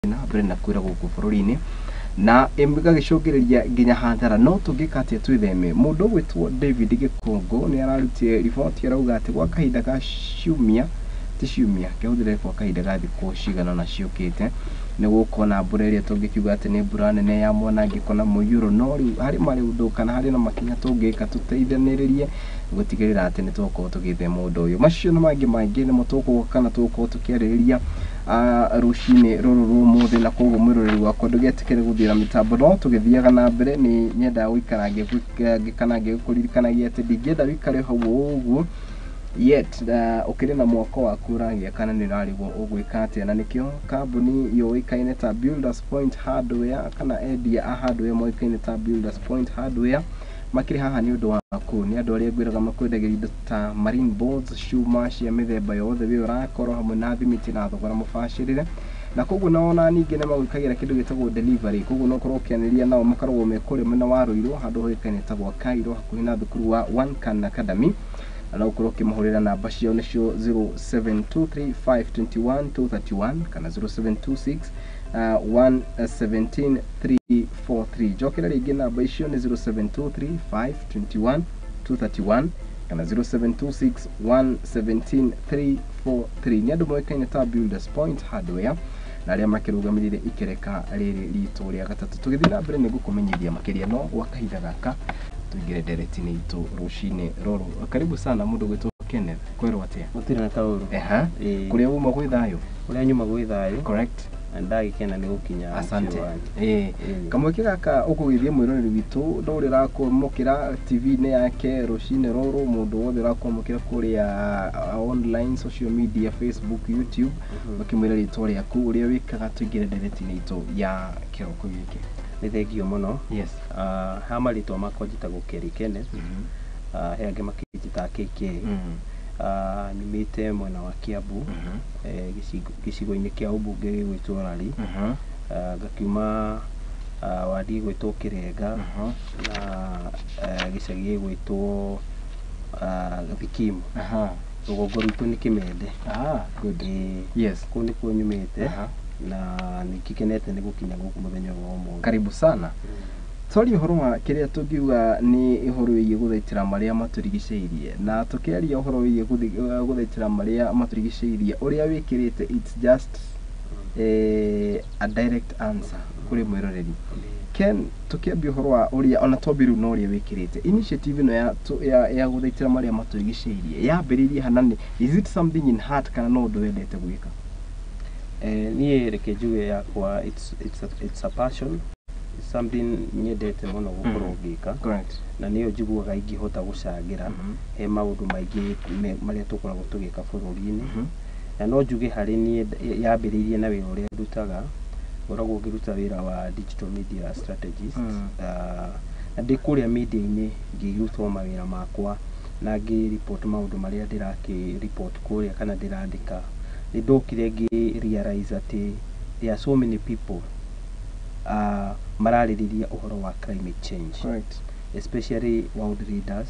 Na mbere na kwĩra gũkũ bũrũri-inĩ na ĩgagĩcũngĩrĩria nginya hathara. No tũngĩka atĩa twĩtheme? Mũndũ ũgwĩtwo David Gĩkũngũ nĩ ararutire riboti, arauga atĩ gwa kahinda ga ciumia, ti ciumia, kĩhũthĩre, gwa kahinda ga thikũ cigana ũna ciũkĩte, nĩ gũkorwo na mbura ĩrĩa tũngĩkiuga atĩ nĩ mbura nene ya mwanangĩko na mũiyũro. No rĩu harĩ maũndũ kana harĩ na makinya tũngĩka tũteithanĩrĩrie gũtigĩrĩra atĩ nĩ tũgũkorwo tũgĩthema ũndũ ũyũ. Macio na mangĩ maingĩ nĩmo tũgũkorwo kana tũgũkorwo tũkĩarĩrĩria rũcinĩ rũrũ rwa ũmũthĩ. Na koguo, mwĩroreri wakwa, ndũgetĩkĩre gũthiĩra mĩtambo. No tũgĩthiaga na mbere, nĩ nyendaga gũikara ngĩkana ngĩkũririkanagia atĩ ndingĩenda wĩikare hau ũguo yet ũkĩrĩ na mwako waku ũragĩa kana nĩ ũrarigwo ũgwĩka atĩa. Na nĩkĩo kambuni yũĩkaine ta Builders Point Hardware, kana endia a hardware moĩkaine ta Builders Point Hardware, makĩrĩ haha nĩ ũndũ waku. Nĩ andũ arĩa ngwĩraga makwendagĩria indo ta marine boards, cuma cia mĩthemba yothe wĩ ũrakorwo hamwe na thimiti na thogora mũbacĩrĩre. Na koguo na ona ningĩ nĩ magwĩkagĩra kĩndũ gĩtagwo delivery. Koguo no ũkorwo ũkĩanĩria nao. Makoragwo me kũrĩa mwena wa Ruiru, handũ hoĩkaine ta gwa Cairo, hakuhĩ na thukuru wa One Can Academy. Na no ũkorwo ũkĩmahũrĩra namba ciao, nĩcio 0723521231 kana 0726 117 343. Njokera rĩngĩ, namba icio nĩ 0723 521 kana 0726 117 343. Nĩ andũ moĩkaine ta Builders Point Hardware na arĩa makĩrũgamĩrĩire ikereka rĩrĩ ritũ rĩa gatatũ. Tũgĩthiĩ na mbere nĩ ngũkũmenyithia makĩria, no gwa kahinda gaka tũingĩre ndereti-inĩ itũ rũcinĩ rũrũ. Karibu sana, mũndũ gwĩtwo Kenneth. Kwĩrwo atĩa? Gũtirĩ na kaũru. Eha. Ĩĩ. Kũrĩa uma gwĩ thayũ? Kũrĩa nyuma gwĩ thayũ. Correct. Na ndagĩkena nĩ gũkinya Asante. mũciĩ wanyu. Ĩĩ. Ĩĩ. Kamweke gaka ũkũgĩthiĩ mwĩroreri witũ no ũrĩa ũrakwamũkĩra TV-inĩ yake rũcinĩ rũrũ, mũndũ wothe ũrakwamũkĩra kũrĩa online social media, Facebook, YouTube, ũkĩmwĩra rĩtwa rĩaku, ũrĩa wĩkaga, tũingĩre ndereti-inĩ itũ ya kĩroko gĩkĩ. Nĩ thengio mũno. Yes. Ah, ha marĩtwa makwa njĩtagwo Kerry Kenneth. Ah, he angĩ makĩnjĩtaga KK. Ah, nyumĩte mwena wa Kiambu, gĩcigo-inĩ kĩa ũmbunge gĩgwĩtwo Lari. Ah, ngakiuma wadi ĩgwĩtwo Kĩrenga na gĩcagi gĩgwĩtwo Thikimu. Rũgongo rwitũ nĩ Kĩmende. Ah, good. Ĩĩ. Kũu nĩkuo nyumĩte na nĩngĩkenete nĩ gũkinya gũkũ mũthenya ũyũ wa ũmũthĩ. Karibu sana. Twaria ũhoro wa kĩrĩa tũngiuga nĩ ũhoro wĩgiĩ gũthaitĩra marĩa matũrigicĩirie. Na tũkĩaria ũhoro wĩgiĩ gũthaitĩra marĩa matũrigicĩirie, ũrĩa wĩkĩrĩte, it's just a direct answer kũrĩ mwĩroreri. Ken, tũkĩambia ũhoro wa ũrĩa ona twambie rĩu na ũrĩa wĩkĩrĩte, initiative ĩno ya gũthaitĩra marĩa matũrigicĩirie yambĩrĩirie hana? Nĩ is it something in heart kana no ũndũ wendete gwĩka? Niĩ reke njuge yakwa it's a passion. It's something nyendete mũno gũkorwo ngĩka na nĩyo njiguaga ingĩhota gũcangĩra he maũndũ maingĩ marĩa tũkoragwo tũgĩka bũrũri-inĩ. Na no njuge harĩ niĩ yambĩrĩirie na wĩra ũrĩa ndutaga. Ngoragwo ngĩruta wĩra wa digital media strategist. Ah, na ndĩ kũrĩa media-inĩ ngĩrutwo mawĩra makwa na ngĩ report maũndũ marĩa ndĩrakĩ report kũrĩa kana ndĩrandĩka, nĩ ndokire ngĩ realize atĩ there are so many people mararĩrĩria ũhoro wa climate change, especially world leaders,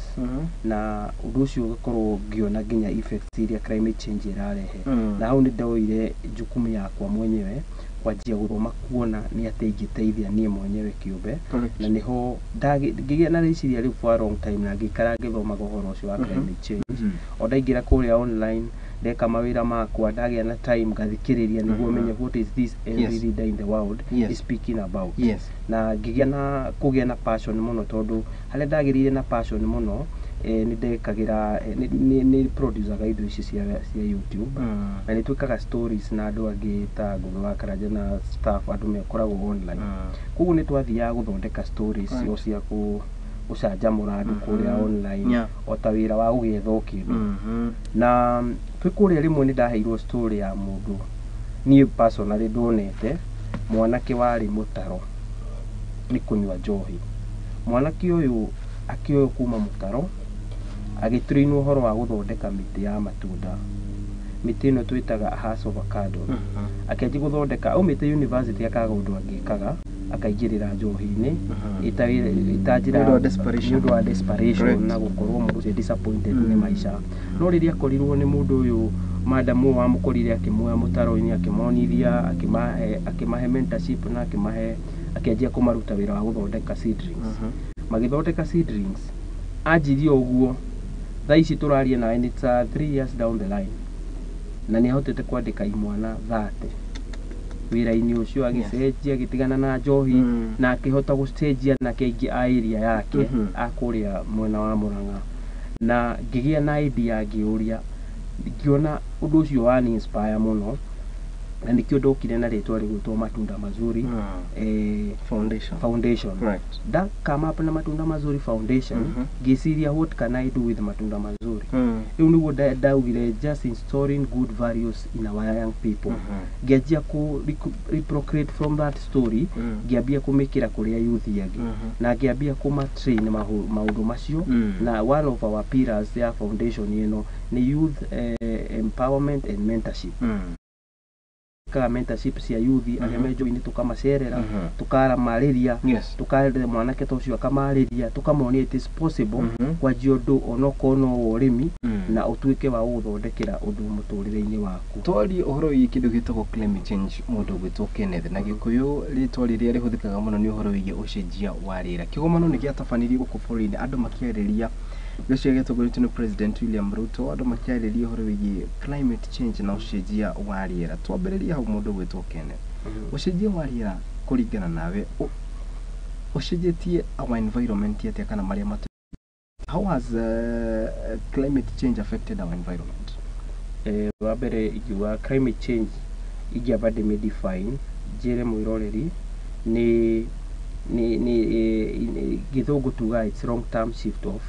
na ũndũ ũcio ũgakorwo ngĩona nginya effects iria climate change ĩrarehe. Na hau nĩ ndoire jukumu yakwa mwenyewe kwanjia gũthoma kuona nĩ atĩ ingĩteithia niĩ mwenyewe kĩũmbe. Na nĩho ngĩgĩa na rĩciria rĩu for a long time na ngĩikara ngĩthomaga ũhoro ũcio wa climate change. O ndaingĩra kũrĩa online, ndeka mawĩra makwa, ndagĩa na time ngathikĩrĩria nĩguo menye what is this every leader in the world is speaking about. Na ngĩgĩa na kũgĩa na passion mũno, tondũ harĩa ndagĩrĩire na passion mũno, nĩ ndekagĩra nĩ producaga indo ici cia YouTube na nĩ twĩkaga stories na andũ angĩ ta Ngugi wa Karanja na staff, andũ makoragwo online. Koguo nĩ twathiaga gũthondeka stories o cia gũcanjamũra andũ kũrĩa online, o ta wĩra wa gũgĩetha o kĩndũ. Na twĩ kũrĩa rĩmwe nĩ ndaheirwo story ya mũndũ niĩ personally ndonete, mwanake warĩ mũtaro nĩ kũnyua njohi. Mwanake ũyũ akĩoywo kuma mũtaro, agĩtrainwo ũhoro wa gũthondeka mĩtĩ ya matunda, mĩtĩ ĩno twĩtaga Hass avocado. Akĩanjia gũthondeka aumĩte university, akaga ũndũ angĩkaga, akaingĩrĩra njohi-inĩ ĩta njĩra Nĩ ũndũ wa desperation. Nĩ ũndũ wa desperation na gũkorwo mũndũ ũcio disappointed nĩ maica. No rĩrĩa akorirwo nĩ mũndũ ũyũ Madam ũyũ wamũkorire akĩmuoya mũtaro-inĩ, akĩmonithia, akĩmahe mentorship na akĩmahe, akĩanjia kũmaruta wĩra wa gũthondeka seedlings. Magĩthondeka seedlings, anjirie ũguo, thaa ici tũraria nawe nĩ ta 3 years down the line, na nĩ ahotete kwandĩka imwana 30 wĩra-inĩ ũcio. Agĩcenjia, agĩtigana na njohi, na akĩhota gũcenjia anake aingĩ a area yake, a kũrĩa mwena wa Murang'a. Na ngĩgĩa na idea, ngĩũria, ngĩona ũndũ ũcio wani inspire mũno, na nĩkĩo ndokire na rĩtwa rĩgwĩtwo Matunda Mazuri Foundation. Foundation. Correct. Nda come up na Matunda Mazuri Foundation, ngĩciria, what can I do with Matunda Mazuri? Rĩu nĩguo ndaugire just installing good values in our young people. Ngĩanjia kũ reprocreate from that story, ngĩambia kũmĩkĩra kũrĩa youth angĩ, na ngĩambia kũmatrain maũndũ macio. Na one of our pillars ya foundation ĩno nĩ youth empowerment and mentorship. Kaga mentorship cia youth arĩa me njohi-inĩ, tũkamacerera, tũkaramarĩria, tũkarĩria mwanake ta ũcio, akamarĩria, tũkamonia it is possible kwanjia ũndũ onokorwo no wa ũrĩmi, na ũtuĩke wa gũgũthondekera ũndũ mũtũrĩre-inĩ waku. Twarie ũhoro wĩgiĩ kĩndũ gĩtagwo climate change, mũndũ ũgwĩtwo Kenneth. Na Gĩkũyũ rĩtwa rĩrĩa rĩhũthĩkaga mũno nĩ ũhoro wĩgiĩ ũcenjia wa rĩera. Kĩgomano nĩ gĩatabanirio gũkũ bũrũri-inĩ, andũ makĩarĩria, gĩcio gĩatongoretio nĩ President William Ruto, andũ makĩarĩria ũhoro wĩgiĩ climate change na ũcenjia wa rĩera. Twambĩrĩrie hau, mũndũ ũgwĩtwo Kenneth, ũcenjia wa rĩera kũringana nawe ũcenjetie our environment atĩa, kana marĩa matũ, how has climate change affected our environment? Wa mbere ingiuga climate change, ingĩamba ndĩmĩ define, njĩre mwĩroreri nĩ gĩthũngũ tugaga it's long term shift of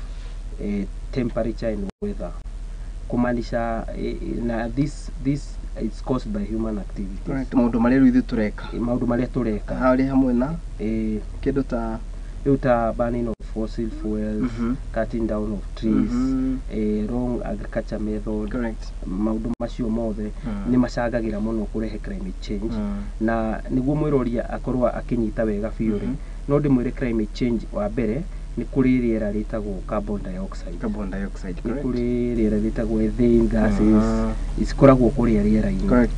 temperature and weather, kumaanisha na this is caused by human activities. Maũndũ marĩa rĩu ithuĩ tũreka. Maũndũ marĩa tũreka. Harĩ hamwe na kĩndũ ta rĩu ta burning of fossil fuels, cutting down of trees, wrong agriculture method. Maũndũ macio mothe nĩ macangagĩra mũno kũrehe climate change. Na nĩguo mwĩroria akorwo akĩnyita wega biũ rĩ, no ndĩmwĩre climate change, wa mbere nĩ kũrĩ rĩera rĩtagwo carbon dioxide. Carbon dioxide. Nĩ kũrĩ rĩera rĩtagwo ethane gases, cikoragwo kũrĩa rĩera-inĩ.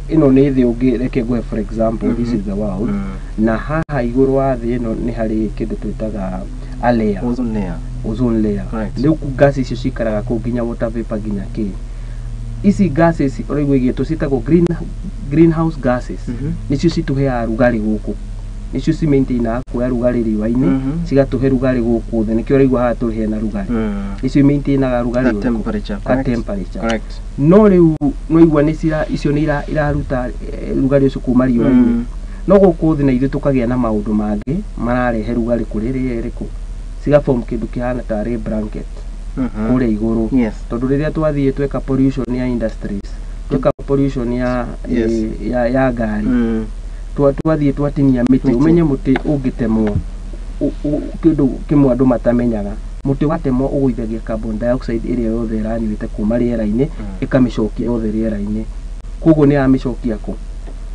Ĩno nĩ thĩ ũngĩ, reke ngũhe for example, this is the world, na haha igũrũ wa thĩ ĩno nĩ harĩ kĩndũ twĩtaga a layer. Ozone layer. Ozone layer. Rĩu gas icio cikaraga kũu, nginya water vapor, nginya kĩ, ici gases ũraigua igĩtwo ciĩtagwo greenhouse gases. Nĩcio citũheaga rugarĩ gũkũ, nĩcio ci maintainaga kuoya rugarĩ riũa-inĩ, cigatũhe rugarĩ gũkũ thĩ. Nĩkĩo ũraigua haha tũrĩ hena rugarĩ. Nĩcio maintainaga rugarĩ That ũrĩkũ? temperature. Ka temperature. No rĩu nĩwaigua nĩ cira icio nĩ iraruta rugarĩ ũcio kuma riũa-inĩ, no gũkũ thĩ na ithuĩ tũkagĩa na maũndũ mangĩ mararehe rugarĩ kũrĩ rĩera rĩkũ, cigaform kĩndũ kĩhana tarĩ blanket kũrĩa igũrũ. Tondũ rĩrĩa twathiĩ tweka pollution ya industries, tweka pollution ya ya ngari, twathiĩ twatinia mĩtĩ. Mĩtĩ. Ũmenye mũtĩ ũngĩtemwo, kĩndũ kĩmwe andũ matamenyaga, mũtĩ watemwo ũgũithagia carbon dioxide ĩrĩa yothe ĩranyuĩte kuma rĩera-inĩ, ĩkamĩcokia yothe rĩera-inĩ. Koguo nĩ yamĩcokia kũ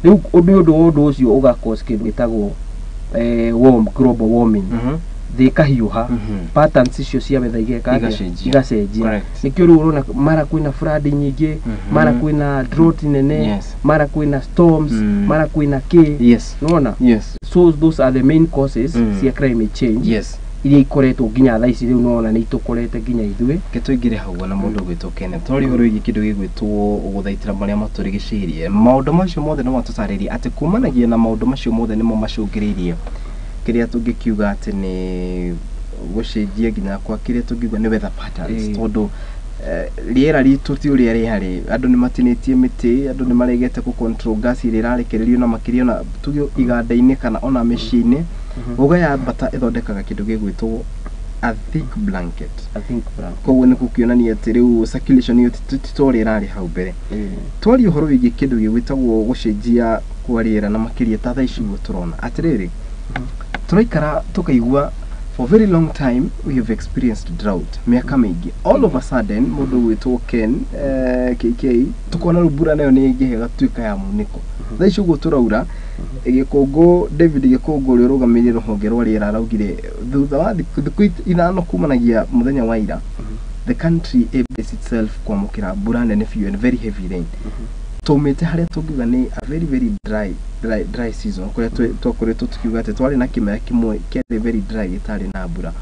rĩu ũndũ wa ũndũ ũcio ũga cause kĩndũ gĩtagwo warm global warming, thĩ ĩkahiũha, patterns icio cia weather igeka atĩa? Igacenjia. Igacenjia. Nĩkĩo rĩu ũrona mara kwĩna flood nyingĩ, mara kwĩna drought nene, mara kwĩna storms, mara kwĩna kĩ. Nĩwona? So those are the main causes cia climate change, iria ikoretwo nginya thaa ici rĩu nĩwona nĩ itũkorete nginya ithuĩ. Reke tũingĩre hau na mũndũ ũgwĩtwo Kenneth, twaria ũhoro wĩgiĩ kĩndũ gĩgwĩtwo gũthaitĩra marĩa matũrigicĩirie. Maũndũ macio mothe no matũtarĩrie atĩ kumanagia na maũndũ macio mothe nĩmo macũngĩrĩirie kĩrĩa tũngĩkiuga atĩ nĩ gũcenjia nginya kwa kĩrĩa tũngiuga nĩ weather patterns, tondũ rĩera ritũ ti ũrĩa rĩarĩ. Andũ nĩ matinĩtie mĩtĩ, andũ nĩ maregete kũ control gas ĩrĩa ĩrarekererio, na makĩria ona tuge iganda-inĩ kana ona mĩciĩ-inĩ. Uga ya mbata ĩthondekaga kĩndũ gĩgwĩtwo a thick blanket. I think blank. Koguo nĩ gũkĩonania atĩ rĩu circulation ĩyo ti ta ũrĩa ĩrarĩ hau mbere. Twaria ũhoro wĩgiĩ kĩndũ gĩgwĩtagwo gũcenjia kwa rĩera, na makĩria ta thaa ici ũguo tũrona atĩrĩrĩ, tũraikara tũkaigua for very long time we have experienced drought mĩaka mĩingĩ. All of a sudden, mũndũ ũgwĩtwo Ken KK, tukona rĩu mbura nayo nĩ ĩngĩhe gatuĩka ya munĩko. Thaa ici ũguo tũraura, Gĩkũngũ, David Gĩkũngũ ũrĩa ũrũgamĩrĩire rũhonge rwa rĩera araugire thutha wa thikũ 5 kumanagia mũthenya wa ira, the country ĩ itself kwamũkĩra mbura nene biũ and very heavy rain. Tũmĩte harĩa tũngiuga nĩ a very very dry season, kũrĩa twakoretwo tũkiuga atĩ twarĩ na kĩmera kĩmwe kĩarĩ very dry gĩtarĩ na mbura.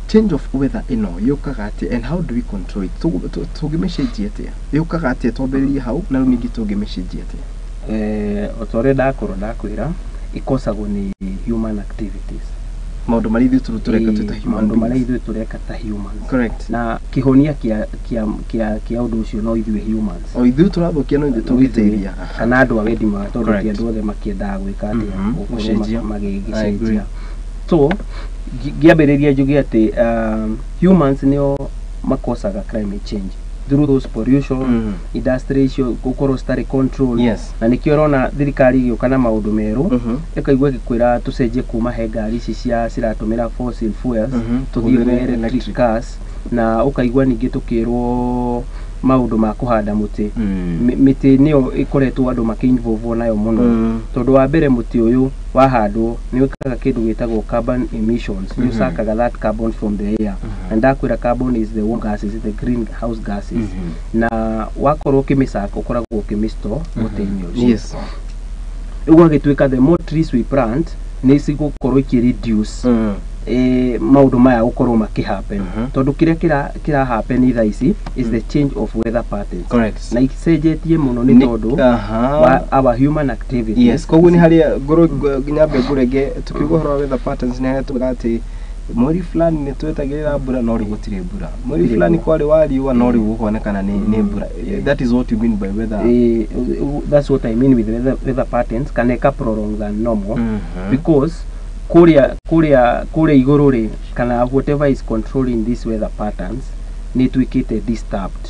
Change of weather ĩno yũkaga atĩa and how do we control it? Tũngĩmĩcenjia atĩa? Yũkaga atĩa twambĩrĩrie hau, na rĩu ningĩ tũngĩmĩcenjia atĩa? O ta ũrĩa ndakorwo ndakwĩra, ĩkosagwo nĩ human activities, maũndũ marĩa ithuĩ tũreka twĩ ta human maũndũ marĩa ithuĩ tũreka ta humans. Correct. Na kĩhonia kĩa ũndũ ũcio no ithuĩ humans, o ithuĩ tũrathũkia, no ithuĩ tũngĩteithia, kana andũ a wendi mwega, tondũ ti andũ othe makĩendaga gwĩka atĩa, gũkorwo magĩgĩcenjia. So ngĩambĩrĩria njuge atĩ humans nĩo makosaga climate change through those pollution, industry icio gũkorwo citarĩ control. Na nĩkĩo ũrona thirikari ĩgĩũka na maũndũ merũ, ĩkaigua ĩgĩkwĩra tũcenjie kuma he ngari ici cia ciratũmĩra fossil fuels, tũthiĩ kwĩ electric cars, na ũkaigua ningĩ tũkĩrwo maũndũ ma kũhanda mũtĩ. Mĩtĩ nĩyo ĩkoretwo andũ makĩ-involve nayo mũno, tondũ wa mbere mũtĩ ũyũ wahandwo nĩ wĩkaga kĩndũ gĩtagwo carbon emissions, nĩ ũcakaga that carbon from the air. Na ndakwĩra carbon is the warm gases, the greenhouse gases, na wakorwo ũkĩmĩcaka ũkoragwo ũkĩmĩstore mũtĩ-inĩ ũcio. Rĩu gwagĩtuĩka the more trees we plant, nĩ cigũkorwo ikĩ reduce maũndũ maya gũkorwo makĩ happen, tondũ kĩrĩa kĩra happen thaa ici is the change of weather patterns. Correct. Na icenjetie mũno nĩ tondũ wa our human activities. Yes, koguo nĩ harĩa ngorwo nyambe ngũrenge tukiuga ũhoro wa weather patterns, nĩ harĩa tugaga atĩ mweri fulani nĩ twetagĩrĩra mbura no rĩu gũtirĩ mbura, mweri fulani kwarĩ wa riũa no rĩu gũkonekana nĩ mbura. That is what you mean by weather. That's what I mean with weather patterns, kana ĩka prolong than normal, because kũrĩa igũrũ rĩ, kana whatever is controlling these weather patterns nĩ ĩtuĩkĩte disturbed.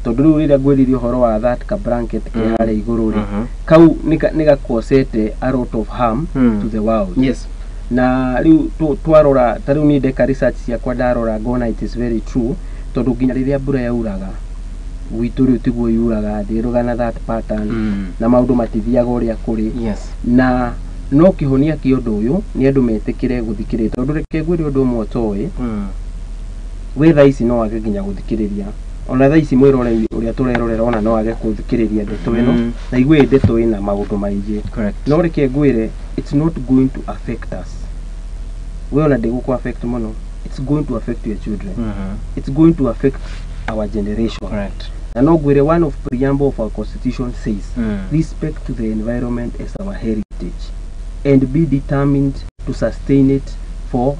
Tondũ rĩu rĩrĩa ngwĩrire ũhoro wa that ka blanket ke harĩa igũrũ rĩ, kau nĩ gakosete a lot of harm to the world. Yes. Na rĩu twarora ta rĩu niĩ ndeka research ciakwa ndarora ngona it is very true, tondũ nginya rĩrĩa mbura yauraga gwitũ rĩu tiguo yuraga, ndĩrũgana that pattern, na maũndũ matithiaga ũrĩa kũrĩ. Yes. Na no kĩhonia kĩa ũndũ ũyũ nĩ andũ metĩkĩre gũthikĩrĩria, tondũ reke ngwĩre ũndũ ũmwe ũtoĩ, wĩ thaa ici no wage nginya gũthikĩrĩria, ona thaa ici mwĩroreri ũrĩa tũrerorera ona no wage gũthikĩrĩria ndeto ĩno, na igue ndeto ĩna maũndũ maingĩ. No reke ngwĩre it's not going to affect us, we ona ndĩgũkũ affect mũno, it's going to affect your children, it's going to affect our generation. Correct. Na no ngwĩre one of preamble of our constitution says, respect to the environment as our heritage and be determined to sustain it for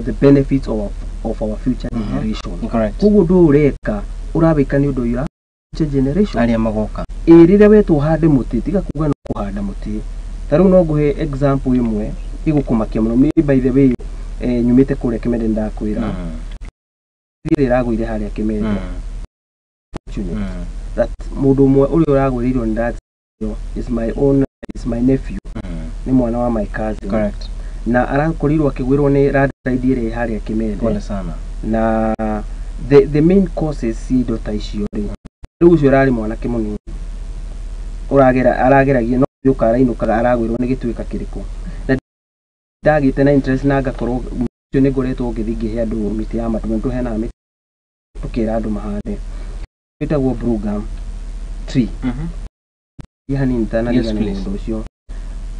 the benefits of our future generation. Correct. Koguo ũndũ ũreka ũrawĩka nĩ ũndũ wa future generation arĩa magoka. Ĩ rĩrĩa wetwo ũhande mũtĩ, tiga kuga no kũhanda mũtĩ. Ta rĩu no ngũhe example ĩmwe ĩgũkũmakia mũno. Niĩ by the way nyumĩte kũrĩa Kimende, ndakwĩra thirĩ ĩragũire harĩa Kimende. That mũndũ ũmwe ũrĩa ũragũrĩirwo nĩ that is my own, is my nephew, nĩ mwana wa my cousin. Correct. Na arakorirwo akĩgwĩrwo nĩ landslide ĩrĩa harĩa Kimende. Pole sana. Na the main causes cia indo ta icio rĩ, rĩu ũcio ũrarĩ mwanake mũnini arageragia no yũka arainũkaga aragwĩrwo nĩ gĩtuĩka kĩrĩkũ, na ndagĩte na interest na ngakorwo ũcio nĩ ngoretwo ngĩthiĩ ngĩhe andũ mĩtĩ ya matunda, tũheanaga mĩtĩ tũkĩra andũ mahande, ĩtagwo blue gum tree. Hanini itanarigana nĩ ũndũ ũcio,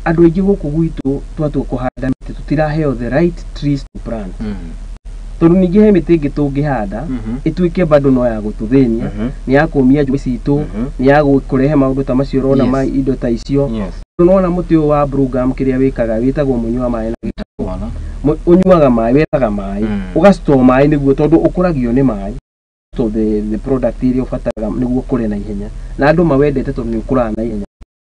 andũ aingĩ gũkũ gwitũ twatua kũhanda mĩtĩ tũtiraheo the right trees to plant, tondũ ningĩ he mĩtĩ ĩngĩ tũngĩhanda ĩtuĩke bado no ya gũtũthĩnia, nĩ ya kũmia njũĩ citũ, nĩ ya kũrehe maũndũ ta macio ũrona ma indo ta icio. Nĩwona mũtĩ ũyũ wa blue gum kĩrĩa wĩkaga wĩtagwo mũnyua maĩ na gĩtagwo, ũnyuaga maĩ, wethaga maĩ, ũgastore maĩ nĩguo, tondũ ũkũragio nĩ maĩ, so the product iria ũbataraga nĩguo ũkũre na ihenya, na andũ mawendete tondũ nĩ ũkũraga na ihenya.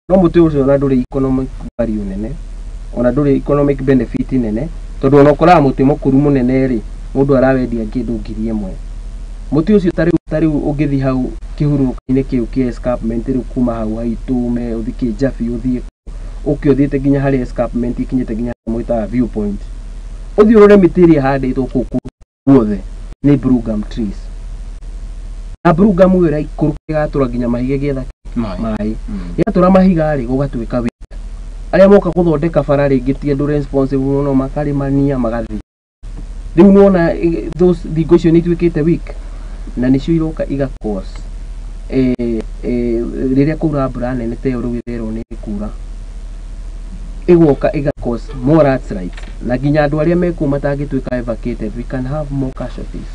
No mũtĩ ũcio ona ndũrĩ economic value nene, ona ndũrĩ economic benefit nene, tondũ ona ũkoraga mũtĩ mũkũru mũnene rĩ, mũndũ arawendia kĩndũ 1000. Mũtĩ ũcio ta rĩu ũngĩthiĩ hau kĩhurũka-inĩ kĩu kĩa escarpment rĩu kuma hau haitũme ũthiĩ Kĩnjabi ũthiĩ ũke ũthiĩte nginya harĩa escarpment ikinyĩte nginya mwĩtaga viewpoint, ũthiĩ ũrore mĩtĩ ĩrĩa ĩhandĩtwo kũu guothe nĩ blue gum trees, na blue gum ĩyo ĩraikũrũka ĩgatũra nginya mahiga ĩgĩetha maĩ, yatũra mahiga rĩ gũgatuĩka weak. Arĩa moka gũthondeka bara rĩngĩ ti andũ responsible mũno, makarĩmania magathiĩ. Rĩu nĩwona those thingo icio nĩ ituĩkĩte weak. Na nĩcio iroka iga cause rĩrĩa kwaura mbura nene ta ĩyo rĩu ĩrerwo nĩ ĩkura, ĩgoka ĩga cause more landslides, na nginya andũ arĩa mekũu matangĩtuĩka evacuated, we can have more casualties.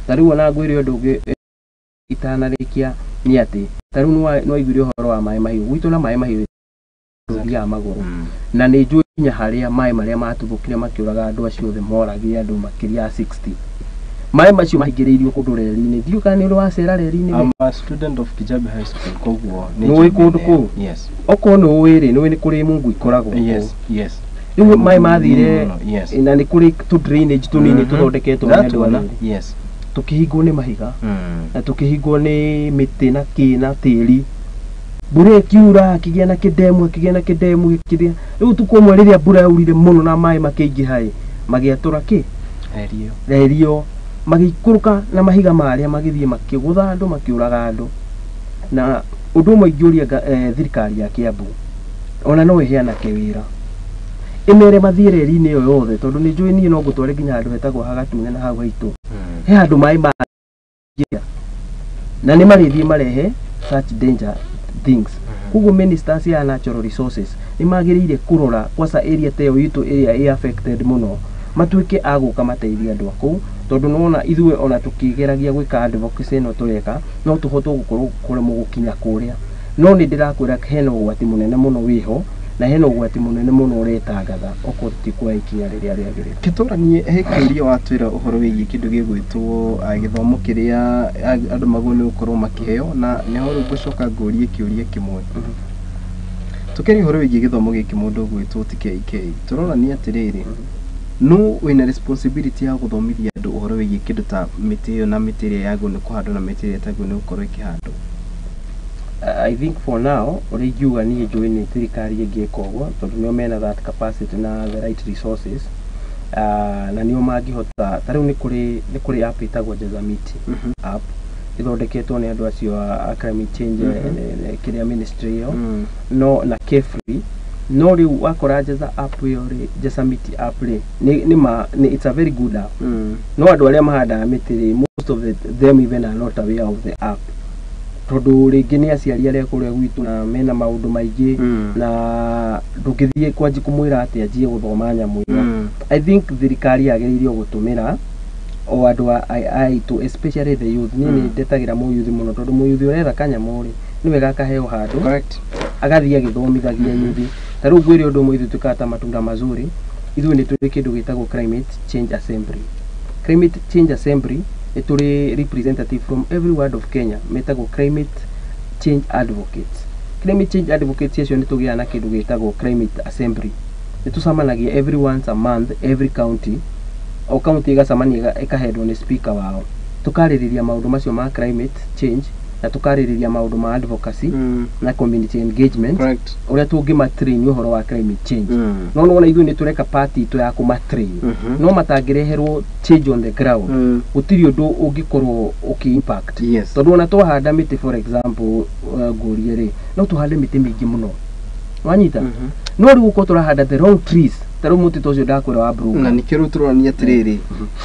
Ta rĩu ona ngwĩre ũndũ ũngĩ itanarĩkia, nĩ atĩ ta rĩu nĩwaiguire ũhoro wa maĩ mahiũ gwitũ, na maĩ mahiũ tũthiaga magũrũ. Na nĩ njũĩ nginya harĩa maĩ marĩa matuthũkire makĩũraga andũ acio othe, moragire andũ makĩria ya 60. Maĩ macio mahingĩrĩirio kũndũ reri-inĩ. Ndiũĩ kana nĩ ũrĩ wacera reri-inĩ we. I'm a student of Kijabe High School, koguo nĩ Nĩũĩ njũĩ kũndũ mĩena kũu? ĩyo. Yes. Okorwo nĩ ũĩ rĩ, nĩ ũĩ nĩ kũrĩ mungu ikoragwo kũu. Yes. Rĩu maĩ mathire Mũno, yes. na nĩ kũrĩ tũ drainage tũnini tũthondeketwo nĩ andũ Ndatuona. a reri. Tũkĩhingwo nĩ mahiga na tũkĩhingwo nĩ mĩtĩ na kĩ na tĩri. Mbura ĩkiura, akĩgĩa na kĩndemu, akĩgĩa na kĩndemu gĩkĩrĩa. Rĩu ũtukũ ũmwe rĩrĩa mbura yaurire mũno na maĩ makĩingĩha ĩ, magĩatũra kĩ Reri ĩyo. Reri ĩyo, magĩikũrũka na mahiga marĩa, magĩthiĩ makĩgũtha andũ, makĩũraga andũ. Na ũndũ ũmwe ingĩũria thirikari ya Kiambu, ona no ĩhe anake wĩra, ĩmere mathiĩ reri-inĩ ĩyo yothe, tondũ nĩ njũĩ niĩ no ngũtware nginya handũ hetagwo Hagatune na hau haitũ he handũ maĩ mangĩa na nĩ marĩthiĩ marehe such danger things. Koguo ministers ya natural resources nĩ magĩrĩire kũrora kwanza area ta ĩyo itũ ĩrĩa ĩ affected mũno, matuĩke a gũka mateithie andũ a kũu, tondũ nĩwona ithuĩ ona tũkĩgeragia gwĩka advocacy ĩno tũreka, no tũhote gũkorwo kũremwo gũkinya kũrĩa. No nĩ ndĩrakwĩra hena ũgwati mũnene mũno wĩho, na hena ũgwati mũnene mũno ũretangatha okorwo tũtikuoya ikinya rĩrĩa rĩagĩrĩire. Kĩtũranie he kĩũria watwĩra ũhoro wĩgiĩ kĩndũ gĩgwĩtwo gĩthomo kĩrĩa andũ magwo nĩ gũkorwo makĩheo, na nĩho rĩu ngũcoka ngũrie kĩũria kĩmwe. Tũkĩaria ũhoro wĩgiĩ gĩthomo gĩkĩ, mũndũ ũgwĩtwo ti KK, tũronania atĩrĩrĩ, no wĩna responsibility ya gũthomithia andũ ũhoro wĩgiĩ kĩndũ ta mĩtĩ ĩyo, na mĩtĩ ĩrĩa yagĩrĩirwo nĩ kũhandwo na mĩtĩ ĩrĩa ĩtagĩrĩirwo nĩ gũkorwo ĩkĩhandwo? I think for now ũrĩa ingiuga niĩ njũĩ nĩ thirikari ĩngĩka ũguo, tondũ nĩo mena that capacity na the right resources, na nĩo mangĩhota. Ta rĩu nĩ kũrĩ app ĩtagwo Jaza Miti app ĩthondeketwo nĩ andũ acio a climate change, kĩrĩa ministry ĩyo, no na KEFRI. No rĩu wakora Jaza app ĩyo rĩ, Jaza Miti app rĩ, nĩ ma nĩ it's a very good app, no andũ arĩa mahandaga mĩtĩ rĩ, most of them even are not aware of the app, tondũ rĩngĩ nĩ aciari arĩa kũrĩa gwitũ na mena maũndũ maingĩ, na ndũngĩthiĩ kwanji kũmwĩra atĩ anjie gũthoma nyamũ ĩyo. I think thirikari yagĩrĩirwo gũtũmĩra o andũ aitũ, especially the youth. Niĩ nĩ ndetagĩra mũyuthi mũno, tondũ mũyuthi ũretha kanyamũ rĩ, nĩ wega akaheo handũ agathiĩ agĩthomithagia yuthi. Ta rĩu ngwĩre ũndũ ũmwe, ithuĩ twĩkaga ta Matunda Mazuri, ithuĩ nĩ tũrĩ kĩndũ gĩtagwo climate change assembly. Climate change assembly nĩ tũrĩ representative from every ward of Kenya metagwo climate change advocates. Climate change advocates acio nĩ tũgĩaga na kĩndũ gĩtagwo climate assembly. Nĩ tũcemanagia every once a month, every county, o county ĩgacemania, ĩkahendwo nĩ speaker wao, tũkarĩrĩria maũndũ macio ma climate change, na tũkarĩrĩria maũndũ ma advocacy na community engagement, ũrĩa tũngĩmatrain ũhoro wa climate change. No nĩwona ithuĩ nĩ tũreka part itũ ya kũmatrain, no matangĩreherwo change on the ground, gũtirĩ ũndũ ũngĩkorwo ũkĩ impact, tondũ ona twahanda mĩtĩ, for example, ngũrie rĩ, no tũhande mĩtĩ mĩingĩ mũno, wanyita? No rĩu gũkorwo tũrahanda the wrong trees, ta rĩu mũtĩ ta ũcio ndakwĩra wa blue. Na nĩkĩo rĩu tũronania atĩrĩrĩ,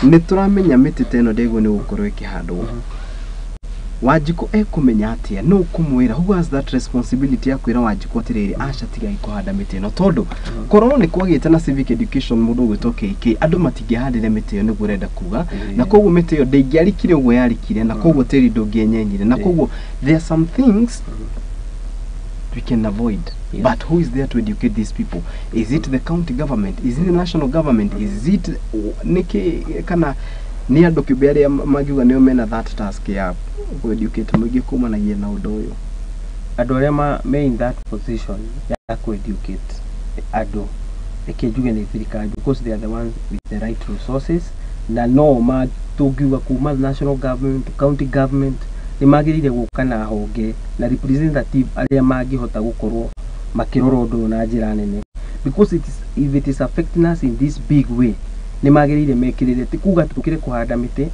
nĩ tũramenya mĩtĩ ta ĩno ndĩagĩrĩirwo nĩ gũkorwo ĩkĩhandwo. Wanjikũ ekũmenya atĩa? Nũ ũkũmwĩra? Who has that responsibility ya kwĩra Wanjikũ atĩrĩrĩ, aca, tigai kũhanda mĩtĩ ĩno? Tondũ korwo nĩ kwagĩte na civic education, mũndũ ũgwĩtwo KK, andũ matingĩhandire mĩtĩ ĩyo, nĩguo ũrenda kuga, na koguo mĩtĩ ĩyo ndĩngĩarikire ũguo yarikire, na koguo tĩri ndũngĩenyenyire, na koguo there are some things we can avoid. But who is there to educate these people? Is it the county government? Is it the national government? Is it nĩkĩ, kana nĩ andũ kĩũmbe arĩa mangiuga nĩo mena that task ya kũ-educate mũingĩ kumanagia na ũndũ ũyũ? Andũ arĩa me in that position ya ku-educate andũ, reke njuge nĩ thirikari, because they are the ones with the right resources, na no ma tũngiuga kuma national government to county government nĩ magĩrĩire gũka na honge na representative arĩa mangĩhota gũkorwo makĩrora ũndũ ũyũ na njĩra nene, because if it is affecting us in this big way, nĩ magĩrĩire mekĩrĩre. Ti kuga tũkĩre kũhanda mĩtĩ,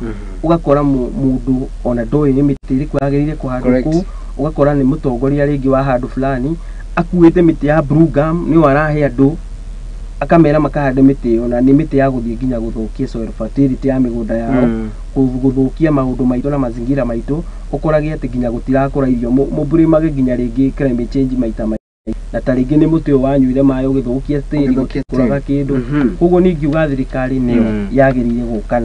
ũgakora mũndũ ona ndoĩ nĩ mĩtĩ ĩrĩkũ yagĩrĩire kũhandwo kũu. Ũgakora nĩ mũtongoria rĩngĩ wa handũ fulani akuĩte mĩtĩ ya blue gum, nĩyo arahe andũ. Akamera makahande mĩtĩ ĩyo, na nĩ mĩtĩ ya gũthiĩ nginya gũthũkia soil fertility ya mĩgũnda yao, gũthũkia maũndũ maitũ na mazingira maitũ, ũkorage atĩ nginya gũtirakũra irio. Mũbũrĩmage nginya rĩngĩ climate change maita maingĩ, na ta rĩngĩ nĩ mũtĩ ũyũ wanyuire maĩ ũgĩthũkia tĩri, Ũgĩthũkia gũtikũraga tĩri. kĩndũ. Koguo niĩ ingiuga thirikari nĩyo yagĩrĩire gũka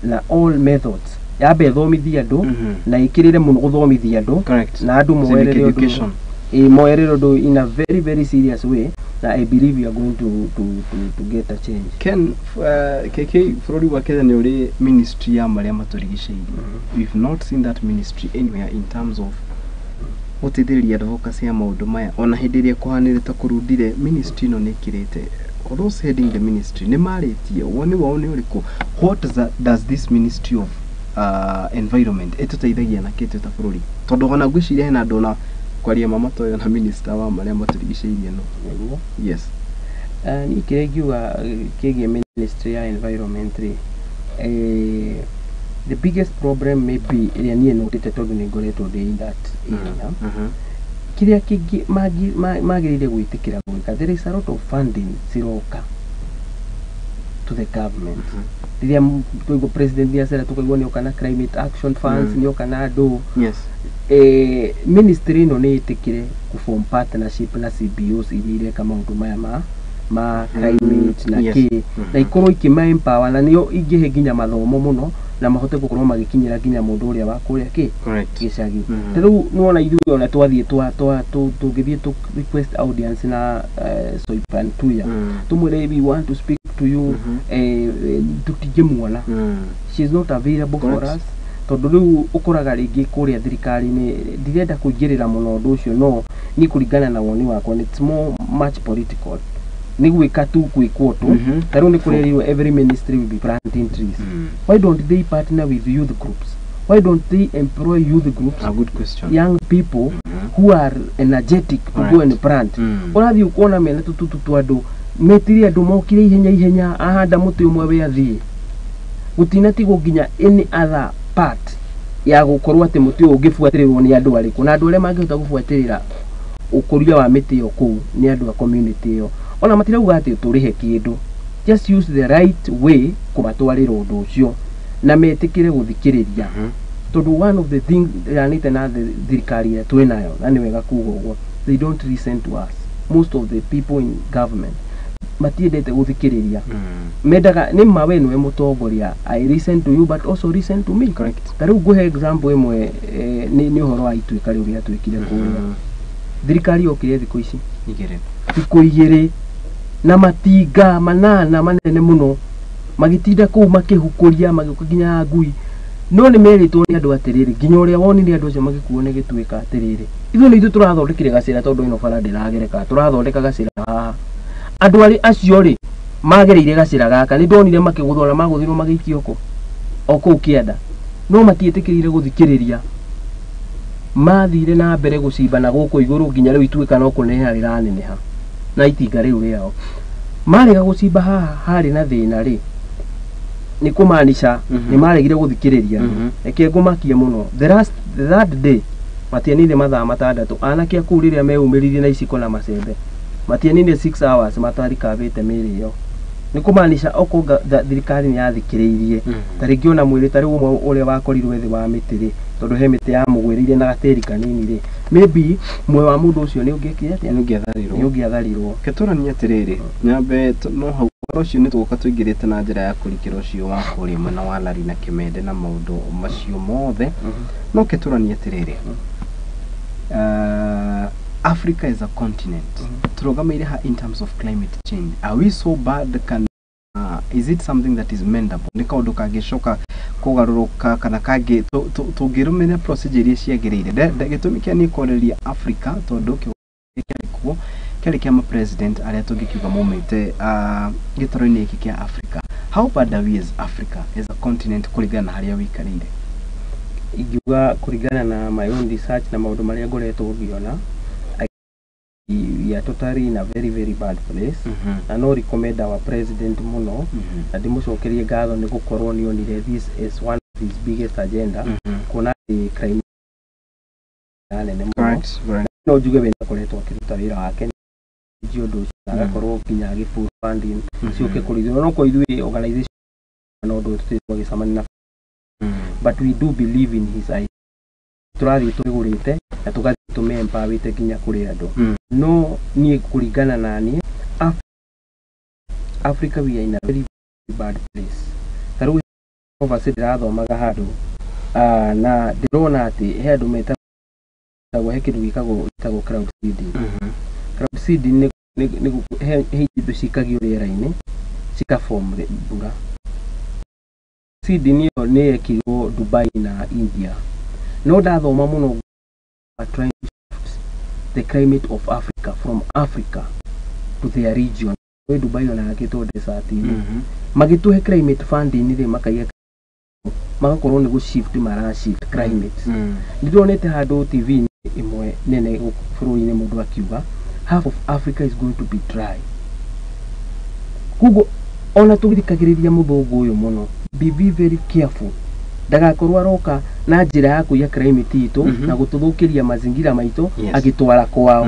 na all methods, yambe ĩthomithie andũ na ĩkĩrĩre mũno gũthomithia andũ na andũ Civic moerere ũndũ education. Ĩ moerere ũndũ in a very very serious way, na I believe we are going to get a change. Ken, KK, bũrũri wa Kenya nĩ ũrĩ ministry ya marĩa matũrigicĩirie. We've not seen that ministry anywhere in terms of gũteithĩrĩria advocacy ya maũndũ maya. Ona hĩndĩ ĩrĩa kũhanĩre ta kũrundire, ministry ĩno nĩ ĩkĩrĩte. Those heading the ministry nĩ marĩtie, woni wao nĩ ũrĩkũ? What does this ministry of environment ĩtũteithagia na kĩ twĩ ta bũrũri? Tondũ ona ngwĩciria hena andũ ona kwaria ma matoĩ ona minister wa marĩa matũrigicĩirie no. Nĩguo. Yes. Niĩ kĩrĩa ingiuga kĩgiĩ ministry ya environment rĩ, the biggest problem maybe ĩrĩa niĩ notĩte, tondũ nĩ ngoretwo ndĩ in that area, kĩrĩa kĩngĩ magĩrĩire gwĩtĩkĩra gwĩka, there is a lot of funding ciroka to the government. Rĩrĩa twaigua president nĩ acera, tũkaigua nĩ oka na climate action funds, nĩ oka na andũ, ministry ĩno nĩ ĩtĩkĩre kũform partnership na CBOs iria ireka maũndũ maya ma climate na kĩ, na ikorwo ikĩma empower, na nĩo ingĩhe nginya mathomo mũno na mahote gũkorwo magĩkinyĩra nginya mũndũ ũrĩa wa kũrĩa kĩ gĩcagi. Ta rĩu nĩwona ithuĩ ona twathiĩ tũngĩthiĩ tũ request audience na Soipan Tuya, tũmwĩre we want to speak to you, tũtingĩmuona. She is not available for us, tondũ rĩu ũkoraga rĩngĩ kũrĩa thirikari-inĩ, ndirenda kũingĩrĩra mũno ũndũ ũcio, no niĩ kũringana na woni wakwa it's more much political, nĩ gwĩka tu gwĩkwo tu. Ta rĩu nĩ kũrerirwo every ministry will be planting trees. Why don't they partner with youth groups? Why don't they employ youth groups, A good question. young people who are energetic to go and plant? Ũrathiĩ ũkona mena tũtutu twa andũ metire, andũ mokire ihenya ihenya, ahanda mũtĩ ũmwe we athiĩ, gũtinatigwo nginya any other part ya gũkorwo atĩ mũtĩ ũyũ ũngĩbuatĩrĩrwo nĩ andũ arĩkũ, na andũ arĩa mangĩhota gũbuatĩrĩra ũkũria wa mĩtĩ ĩyo kũu nĩ andũ a community ĩyo. Ona matirauga atĩ tũrĩhe kĩndũ, just use the right way kũmatwarĩra ũndũ ũcio na metĩkĩre gũthikĩrĩria, tondũ one of the things ĩranĩte na thirikari ĩrĩa twĩ nayo, na nĩ wega kuga ũguo, they don't listen to us. Most of the people in government matiendete gũthikĩrĩria. Mendaga nĩ ma we nĩwe mũtongoria, I listen to you but also listen to me. Ta rĩu ngũhe example ĩmwe, nĩ ũhoro wa Ituĩka rĩu rĩatuĩkire kũrĩa. Thirikari yokire thikũ ici 2. Thikũ 2 na matinga manana manene mũno magĩtinda kũu makĩhukũria, magĩũka nginya ngui, no nĩ merĩtwo nĩ andũ atĩrĩrĩ, nginya ũrĩa wonire andũ acio magĩkuo nĩ gĩtuĩka atĩrĩrĩ, ithuĩ nĩ ithuĩ tũrathondekire gacĩra, tondũ ĩno bara ndĩragereka, tũrathondeka gacĩra haha. Andũ arĩ acio rĩ magereire gacĩra gaka, nĩ ndonire makĩgũthwo na magũthirwo magĩikio kũ o kũu kĩanda, no matiĩtĩkĩrire gũthikĩrĩria, mathire na mbere gũcimba na gũkũ igũrũ nginya rĩu Ituĩka no kũneneha rĩraneneha na itinga rĩu rĩao. Marega gũcimba haha harĩ na thĩna rĩ, nĩ kũmaanisha nĩ maregire gũthikĩrĩria. Reke ngũmakie mũno, the last, the third day, matianire mathaa 6, anake a kũu rĩrĩa meumĩririe na iciko na macembe, matianire 6 hours matarikabĩte mĩĩrĩ ĩyo. Nĩ kũmaanisha okorwo thirikari nĩ yathikĩrĩirie, ta rĩngĩ ona mwĩrĩ ta rĩu ũmwe ũrĩa wakorirwo thĩ wa mĩtĩ rĩ, tondũ he mĩtĩ yamũgwĩrĩire na gatĩri kanini rĩ, maybe muoyo wa mũndũ ũcio nĩ ũngĩekire atĩa? Nĩ ũngĩatharirwo. Nĩ ũngĩatharirwo. Ketũranie atĩrĩrĩ, nyambe no hau ũhoro ũcio nĩ tũgũka tũingĩrĩte na njĩra ya kũrikĩra ũcio wa kũrĩa mwena wa Lari na Kĩmende na maũndũ macio mothe, no ketũranie atĩrĩrĩ, Africa is a continent, tũrũgamĩire ha in terms of climate change? Are we so bad? Can is it something that is mendable? Nĩ kaũndũ kangĩcoka kũgarũrũka kana kangĩ tũngĩrũmĩrĩra procedure iria ciagĩrĩire? Gĩtũmi kĩa niĩ kwarĩria Africa, tondũ kĩarĩ kuo kĩarĩ kĩa ma president arĩa tũngĩkiuga maumĩte gĩtaro-inĩ gĩkĩ kĩa Africa. How bad are we as Africa as a continent kũringana na harĩa wĩikarĩire? Ingiuga kũringana na my own research na maũndũ marĩa ngoretwo ngĩona, we are totally in a very very bad place, na no recommend our president mũno na ndĩmũcokerie ngatho nĩ gũkorwo nĩ onire this is one of his biggest agenda, kuona atĩ crime nene mũno. No njuge we nĩakoretwo akĩruta wĩra wake. ũndũ ũcio agakorwo nginya agĩ full funding ciũke kũrĩ ithuĩ, no kwa ithuĩ organization na ũndũ ũyũ tũtirĩ twagĩcemania na, but we do believe in his idea. Tũrathiĩ tũgũrĩte na tũgathiĩ tũme-empowerĩte nginya kũrĩ andũ. No niĩ kũringana na niĩ, Africa, we are in a very bad place. Ta rĩu obviously ndĩrathomaga handũ, na ndĩrona atĩ he andũ metagwo, he kĩndũ gĩtagwo cloud seeding. Cloud seeding nĩ he indo cikagio rĩera-inĩ cikaform mbura. Seeding ĩyo nĩ yekirwo Dubai na India, no ndathoma mũno, are trying to shift the climate of Africa from Africa to their region. Kwĩ Dubai ona yakĩtwo desert-inĩ, magĩtũhe climate funding rĩ, makaiga magakorwo nĩ gũ shift mara shift climate. Nĩndonete handũ TV ĩmwe nene gũkũ bũrũri-inĩ mũndũ akiuga half of Africa is going to be dry. Koguo ona tũgĩthikagĩrĩria mũthũngũ ũyũ mũno, be very careful ndagakorwo aroka na njĩra ya kũiya climate itũ na gũtũthũkĩria mazingira maitũ agĩtwara kwao,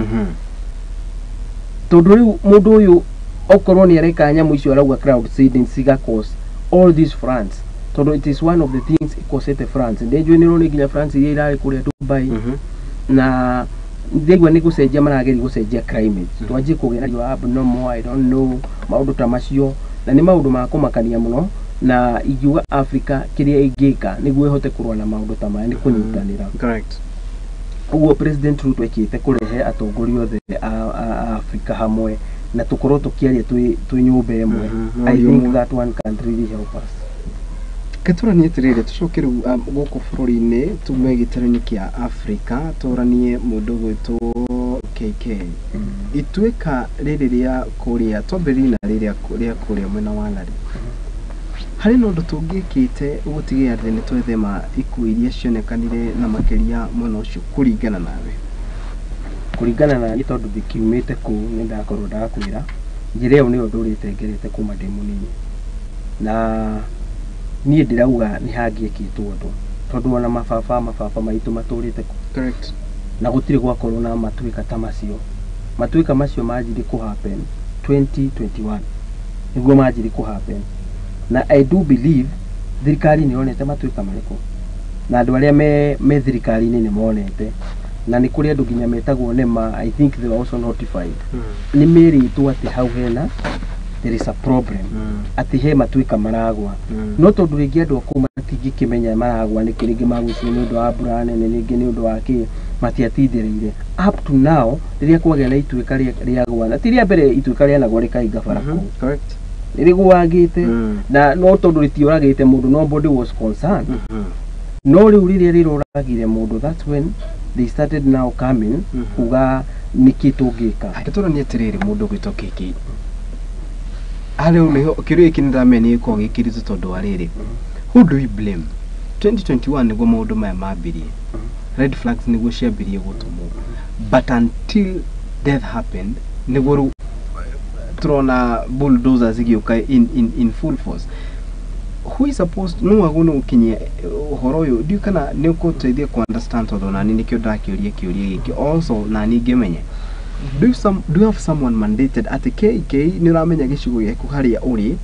tondũ rĩu mũndũ ũyũ okorwo nĩ areka nyamũ icio arauga cloud seeding ciga cause all these floods, tondũ it is one of the things icosete floods. Ndĩnjũĩ nĩ nĩ nginya floods iria irarĩ kũrĩa Dubai, na ndĩigua nĩ gũcenjia marageria gũcenjia climate, twanjie kũgĩa na riũa abnormal, I don't know, maũndũ ta macio, na nĩ maũndũ ma kũmakania mũno. Na ingiuga Africa kĩrĩa ĩngĩka nĩguo ĩhote kũrũa na maũndũ ta maya nĩ kũnyitanĩra. Ũguo President Ruto ekĩte kũrehe atongoria othe a Africa hamwe na tũkorwo tũkĩaria twĩ nyũmba ĩmwe. I think that one can really help us. Ke tũranie atĩrĩrĩ, tũcoke rĩu gũkũ bũrũri-inĩ, tume gĩtarũ-inĩ kĩa Africa, tũranie mũndũ gwĩtwo KK. Ituĩka rĩrĩ rĩa kũrĩa, twambĩrĩrie na rĩrĩa rĩa kũrĩa mwena wa Lari, harĩ na ũndũ tũngĩkĩte gũtigĩrĩra atĩ nĩ twethema ikuũ iria cionekanire na makĩria mwena ũcio, kũringana nawe? Kũringana na niĩ, tondũ ndikiumĩte kũu, nĩ ndakorwo ndakwĩra njĩra ĩyo nĩyo ndũrĩte ngerete kuma ndĩ mũnini, na niĩ ndĩrauga nĩ hangĩekĩtwo ũndũ, tondũ ona mababa maitũ matũrĩte kũ na gũtirĩ gwakorwo na matuĩka ta macio. Matuĩka macio manjirie kũ happen 2021, nĩguo manjirie kũ happen, na I do believe thirikari nĩ yonete matuĩka marĩkũ, na andũ arĩa me thirikari-inĩ nĩ monete, na nĩ kũrĩ andũ nginya metagwo NEMA. I think they were also notified, nĩ merĩtwo atĩ hau hena, there is a problem, atĩ he matuĩka maragwa, no tondũ rĩngĩ andũ a kũu matingĩkĩmenya maragwa nĩkĩ, rĩngĩ magwĩciria nĩ ũndũ wa mbura nene, rĩngĩ nĩ ũndũ wa kĩ, matiatindĩrĩire. Up to now rĩrĩa kwagĩa na ituĩka rĩagwa, na ti rĩa mbere ituĩka rĩanagwa rĩkahinga bara kũu, nĩ rĩgwagĩte, na no tondũ rĩtioragĩte mũndũ, nobody was concerned. No rĩu rĩrĩa rĩroragire mũndũ, that's when they started now coming kuga nĩkĩ tũngĩka. Angĩtũranie atĩrĩrĩ, mũndũ gwĩtwo KK, harĩ nĩho kĩũria gĩkĩ nĩndamenya nĩ gĩkoragwo gĩ kĩritũ, tondũ wa rĩrĩ, who do we blame? 2021 nĩguo maũndũ maya mambirie, red flags nĩguo ciambirie gũtũmwo, but until death happened nĩguo rĩu tũrona bulldozers igĩũka in full force. Who is supposed, no agwo nĩ gũkinyia ũhoro ũyũ? Ndiũ kana nĩ ũkũteithia ku understand, tondũ nani nĩkĩo ndakĩũria kĩũria gĩkĩ also nani ngĩmenye. Do you have someone mandated atĩ KK nĩ ũramenya gĩcigo gĩaku harĩa ũrĩ,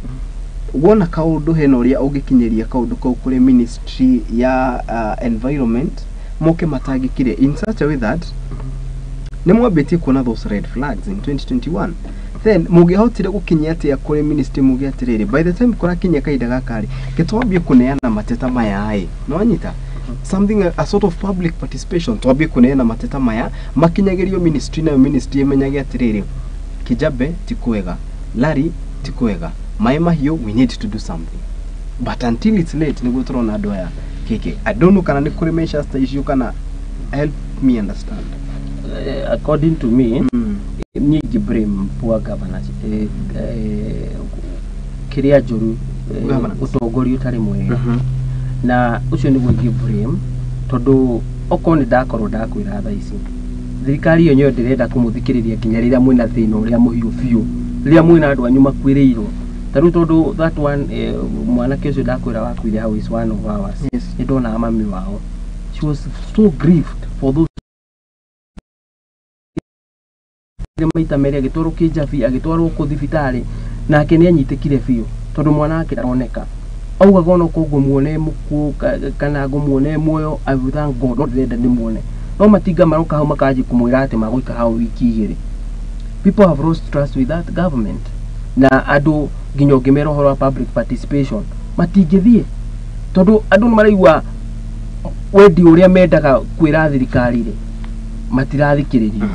wona kaũndũ hena ũrĩa ũngĩkinyĩria kaũndũ kau kũrĩ ministry ya environment moke matangĩkire in such a way that nĩ mwambĩtie kuona those red flags in 2021, then mũngĩahotire gũkinyia atĩa kũrĩ ministry muge atĩrĩrĩ, by the time kũrakinyia kahinda gaka rĩ, gĩtwambie kũneana mateta maya ĩ, nĩwanyita something, a sort of public participation, twambie kũneana mateta maya makinyagĩrio ministry, nayo ministry ĩmenyage atĩrĩrĩ, Kijabe ti kwega, Lari ti kwega, Maĩ Mahiũ, we need to do something? But until it's late nĩguo tũrona andũ aya. KK, I don't know kana nĩ kũrĩ measures ta icio, kana help me understand. According to me, niĩ ingĩ blame poor governance, kĩrĩa njũru, Governance. Ũtongoria ũtarĩ mwega, na ũcio nĩguo ingĩ blame, tondũ okorwo nĩ ndakorwo ndakwĩra thaa ici thirikari ĩyo nĩyo ndĩrenda kũmũthikĩrĩria nginya rĩrĩa mwĩna thĩna ũrĩa mũhiũ biũ, rĩrĩa mwĩna andũ anyu makuĩrĩirwo. Ta rĩu tondũ that one, mwanake ũcio ndakwĩra wakuire hau is one of ours. Nĩ ndonaga mami wao, she was so grieved for those. Maita merĩ agĩtwarwo Kĩnjabi, agĩtwarwo kũ thibitarĩ, nake nĩ anyitĩkire biũ tondũ mwana wake ndaroneka. Augaga onokorwo ngũmuona e mũkuũ kana ngũmuona e muoyo, I will thank God, no ndĩrenda ndĩmuone. No matinga maroka hau makanjia kũmwĩra atĩ magũikara hau wiki 2. People have lost trust with that government, na andũ nginya ũngĩmera ũhoro wa public participation matingĩthiĩ, tondũ andũ nĩ maraigua wendi ũrĩa mendaga kwĩra thirikari rĩ, matirathikĩrĩrio.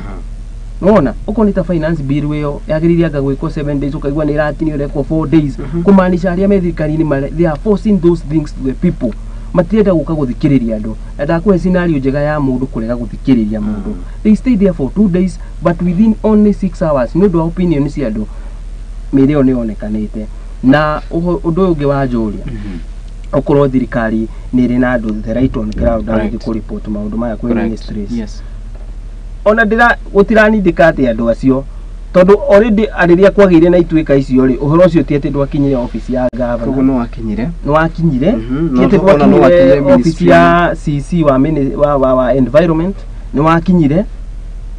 Nona okorwo nĩ ta finance bill ĩyo yagĩrĩire anga gwĩkwo 7 days, ũkaigua nĩ ĩratinio, ĩrekwo 4 days, kũmaanisha arĩa me thirikari-inĩ they are forcing those things to the people. Matirenda gũka gũthikĩrĩria andũ. Na ndakũhe scenario njega ya mũndũ kũrega gũthikĩrĩria mũndũ. They stayed there for 2 days, but within only 6 hours, nĩ ũndũ wa opinion cia andũ, mĩĩrĩ ĩyo nĩ yonekanĩte. Na ũndũ ũyũ ũngĩ wa njũria, okorwo thirikari nĩ ĩrĩ na andũ the right on ground agũthiĩ kũripoti maũndũ maya kwĩ ministries, ona ndĩra gũtiranindĩka atĩ andũ acio, tondũ already rĩrĩa kwagĩire na ituĩka icio rĩ, ũhoro ũcio ti atĩ ndwakinyire office ya Koguo governor. No wakinyire. Nĩ wakinyire. Ti atĩ Ona no wakinyire ndwakinyire office ministry. ya CC wa environment, nĩ wakinyire,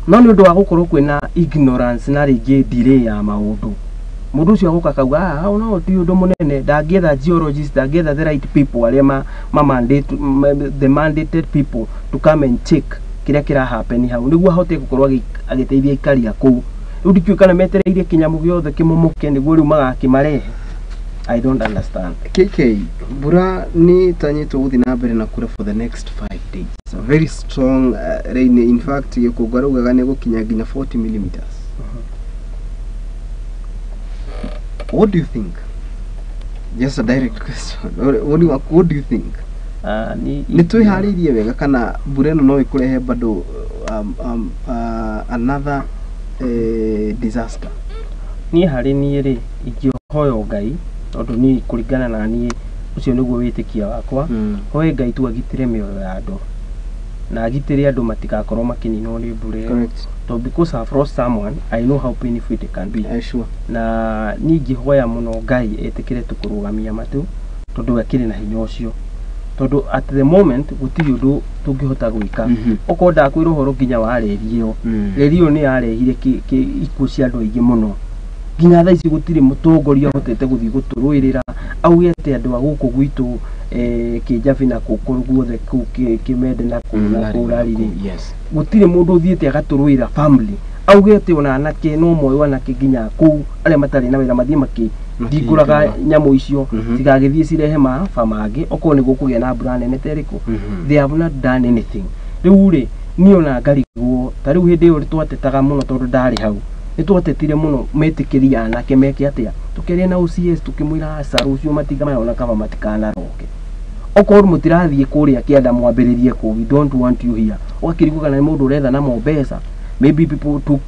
no nĩ ũndũ wa gũkorwo kwĩna ignorance na rĩngĩ delay ya maũndũ, mũndũ ũcio agoka akauga, "Ah, hau no ti ũndũ mũnene." Ndangĩetha geologist, ndangĩetha the right people arĩa ma mandate, the mandated people to come and check kĩrĩa kĩra happen hau, nĩguo ahote gũkorwo agĩteithia aikari a kũu. Rĩu ndikĩũĩ kana metereire kĩnyamũ gĩothe kĩmomoke nĩguo rĩu magakĩmarehe. I don't understand. KK, mbura nĩ ĩtanyĩtwo gũthiĩ na mbere na kura for the next 5 days. A very strong rain. In fact, Gĩkũngũ araugaga nĩ gũkinya nginya 40 millimeters. What do you think? Just a direct question. Woni waku, what do you think? Ni Nĩ twĩharĩirie wega kana mbura ĩno no ĩkũrehe bado another disaster? Niĩ harĩ niĩ rĩ, ingĩhoya Ngai, tondũ niĩ kũringana na niĩ ũcio nĩguo wĩtĩkia wakwa, hoe Ngai tu agitĩre mĩoyo ya andũ na agitĩre andũ matigakorwo makĩninwo nĩ mbura ĩyo. Tondũ because I've lost someone, I know how painful it can be. Sure. Na niĩ ingĩhoya mũno Ngai etĩkĩre tu kũrũgamia matu, tondũ we akĩrĩ na hinya ũcio, tondũ at the moment gũtirĩ ũndũ tũngĩhota gwĩka. Okorwo ndakwĩra ũhoro nginya wa reri ĩyo, reri ĩyo nĩ yarehire ikuũ cia andũ aingĩ mũno. Nginya thaa ici gũtirĩ mũtongoria ũhotete gũthiĩ gũtũrũĩrĩra auge atĩ andũ a gũkũ gwitũ, Kĩnjabi na kũkũ guothe kũu Kĩmende na kũu na kũu Rari-rĩ, gũtirĩ mũndũ ũthiĩte agatũrũĩra family auge atĩ ona anake no moyo, anake nginya kũu arĩa matarĩ na wĩra mathiĩ makĩhingũraga nyamũ icio, cigagĩthiĩ cirehe maafa mangĩ okorwo nĩ gũkũgĩa na mbura nene ta ĩrĩkũ. They have not done anything. Rĩu rĩ, niĩ ona ngarigwo ta rĩu hĩndĩ ĩyo twatetaga mũno, tondũ ndarĩ hau, nĩ twatetire mũno metĩkĩria anake meke atĩa. Tũkĩaria na OCS, tũkĩmwĩra aca, rũciũ matinga maya ona kaba matikanaroke. Okorwo mũtirathiĩ kũrĩa kĩanda mwambĩrĩrie kũu, we don't want you here. Ũgakĩrigwo kana nĩ mũndũ ũretha namo mbeca. Maybe people took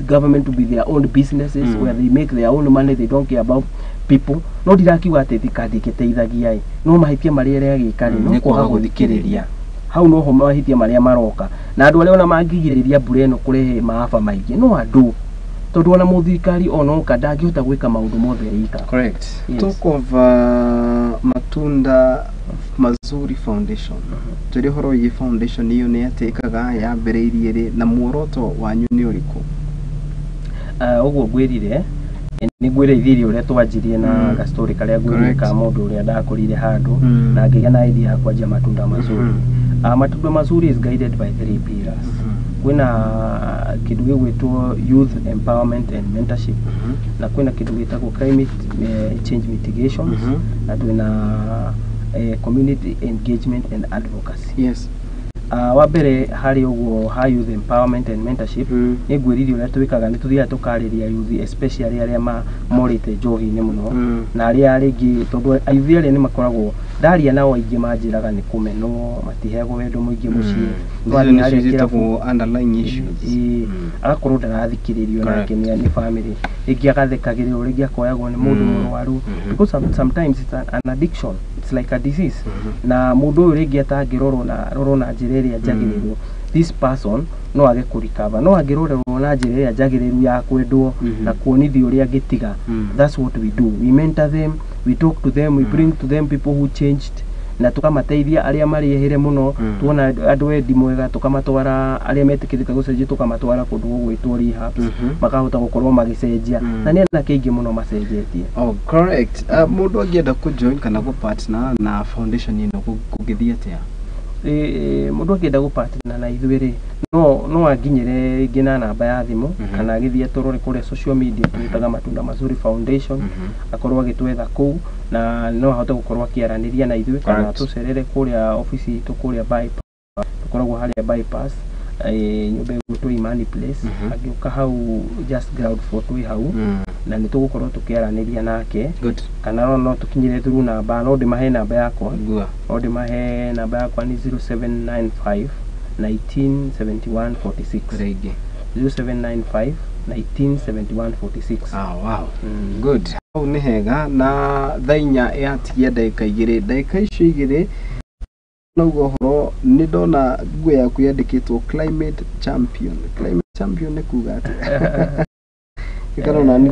government to be their own businesses, where they make their own money, they don't care about people. No ndirakiuga atĩ thirikari ĩgĩteithagia ĩ, no mahĩtia marĩa ĩragĩka rĩ, no Nĩ kwaga kwaga gũthikĩrĩria. Hau noho mahĩtia marĩa maroka, na andũ arĩa ona mangĩgirĩrĩria mbura ĩno kũrehe maaba maingĩ no andũ, tondũ ona mũthirikari onoka ndangĩhota gwĩka maũndũ mothe ika. Correct. Yes. Talk of Matunda Mazuri Foundation. Tũrĩ ũhoro wĩgiĩ foundation ĩyo, nĩ atĩa ĩkaga, yambĩrĩirie rĩ, na muoroto wanyu nĩ ũrĩkũ? Ũguo ngwĩrire, nĩ ngwĩrĩithirie ũrĩa twanjirie na gastori karĩa ngwĩrire ka mũndũ ũrĩa ndakorire handũ na ngĩgĩa na idea ya kwanjia Matunda Mazuri. Matunda Mazuri is guided by three pillars. Kwĩna kĩndũ gĩgwĩtwo youth empowerment and mentorship, na kwĩna kĩndũ gĩtagwo climate change mitigations, na twĩna community engagement and advocacy. Wa mbere harĩ ũguo ha youth empowerment and mentorship, nĩ ngwĩririe ũrĩa twĩkaga. Nĩ tũthiaga tũkarĩria youth, especially arĩa morĩte njohi-inĩ mũno, na arĩa rĩngĩ, tondũ ayuthi arĩa nĩ makoragwo, ndaria nao aingĩ manjĩraga nĩ kũmenwo, matiheagwo wendo mũingĩ mũciĩ. Icio Twathiĩ nĩcio harĩa kĩrabu, ciĩtagwo underlying issues. Ĩĩ, agakorwo ndarathikĩrĩrio nake nĩ family, rĩngĩ agathekagĩrĩrwo, rĩngĩ akoyagwo nĩ mũndũ mũrwaru, because sometimes it's an addiction, it's like a disease, na mũndũ ũyũ rĩngĩ atangĩrorwo na rorwo na njĩra ĩrĩa njagĩrĩru, this person no age kũrikava. No angĩrorerwo na njĩra ĩrĩa njagĩrĩru ya kwendwo na kuonithio ũrĩa angĩtiga, that's what we do. We mentor them, we talk to them, we bring to them people who changed. Na tukamateithia arĩa marĩhĩre mũno. Tuona andũ wendi mwega tukamatwara, arĩa metĩkĩrĩte gũcenjia tukamatwara kũndũ gũgwĩtwo rehabs, makahota gũkorwo magĩcenjia, na nĩ anake aingĩ mũno macenjetie. Oh, correct. Mũndũ angĩenda kũ-join kana gũ-partner na foundation ĩno kũngĩthiĩ atĩa? Mũndũ angĩenda gũpartner na ithuĩ rĩ, no anginyĩre rĩngĩ na namba ya thimũ, kana agĩthiĩ atũrore kũrĩa social media, twĩtaga Matunda Mazuri Foundation, akorwo agĩtwetha kũu na no ahote gũkorwo akĩaranĩria na ithuĩ, kana tũcerere kũrĩa obici itũ kũrĩa bypass, tũkoragwo harĩa bypass, nyũmba ĩgwĩtwo Imani Place. Angĩũka hau just ground floor twĩ hau, na nĩ tũgũkorwo tũkĩaranĩria nake. Kana no tũkinyĩre through namba, no ndĩmahe namba yakwa. Gua. No ndĩmahe namba yakwa nĩ 0795 19 71 46. Rĩngĩ. 0795 19 71 46. Ah, wow. Good. Hau nĩ hega. Na thaa 4 yatigia ndagĩka 2, ndagĩka icio 2 naugo ũhoro nĩ ndona nguo yaku yandĩkĩtwo climate champion. Climate champion nĩ kuga atĩa? Gĩkarwo nani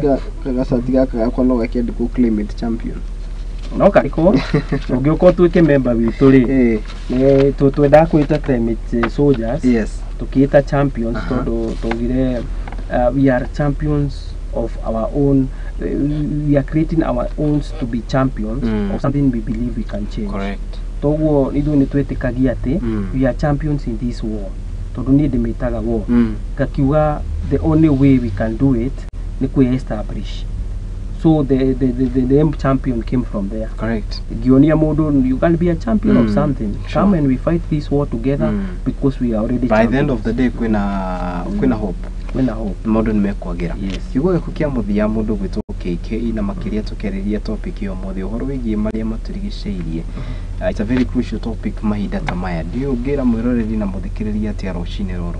gacati gaka gakwa no gakĩandĩkwo climate champion? No karĩkwo ũngĩũka ũtuĩke member witũ rĩ, nĩ twendaga kwĩta climate soldiers, tukiĩta champions, tondũ twaugire we are champions of our own, we are creating our own to be champions of something we believe we can change. Toguo ithuĩ nĩ twĩtĩkagia atĩ we are champions in this war, tondũ niĩ ndĩmĩtaga war. Ngakiuga the only way we can do it nĩ kwĩ establish, so the name champion came from there. Ngĩonia mũndũ you can be a champion of something. Come and we fight this war together, because we are already By the end of champions. the day kwĩna hope. Kwĩna hope. Maũndũ nĩ mekwagĩra. Yes. Kiugo gĩaku kĩa mũthia, mũndũ gwĩtwo KK, na makĩria tũkĩarĩria topic ya ũmũthĩ, ũhoro wĩgiĩ marĩa matũrigicĩirie. It's a very crucial topic mahinda ta maya. Ndiũĩ ũngĩra mwĩroreri na mũthikĩrĩria atĩa rũcinĩ rũrũ?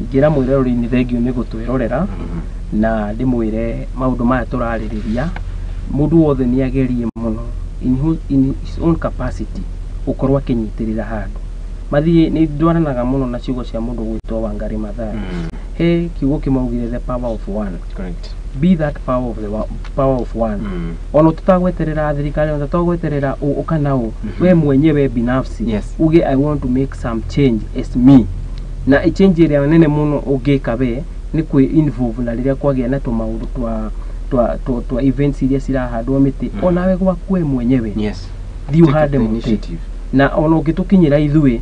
Ingĩra mwĩroreri nĩ thengio nĩ gũtwĩrorera, na ndĩmwĩre maũndũ maya tũrarĩrĩria, mũndũ wothe nĩ agerie mũno in his own capacity gũkorwo akĩnyitĩrĩra handũ mathiĩ. Nĩ ndwaranaga mũno na ciugo cia mũndũ gwĩtwo Wangari Maathai. He kiugo kĩmaugire, "The power of one." Be that power of the power of one. Ona tutagweterera thirikari, ona tutagweterera ũ kana ũ, we mwenyewe binafsi uge, "I want to make some change as me." Na change ĩrĩa nene mũno ũngĩka we nĩ kwĩ involve na rĩrĩa kwagĩa na tũmaũndũ twa events iria cirahandwo mĩtĩ, onawe gwaku we mwenyewe thiĩ ũhande Take the mũtĩ. initiative. Na ona ũngĩtũkinyĩra ithuĩ,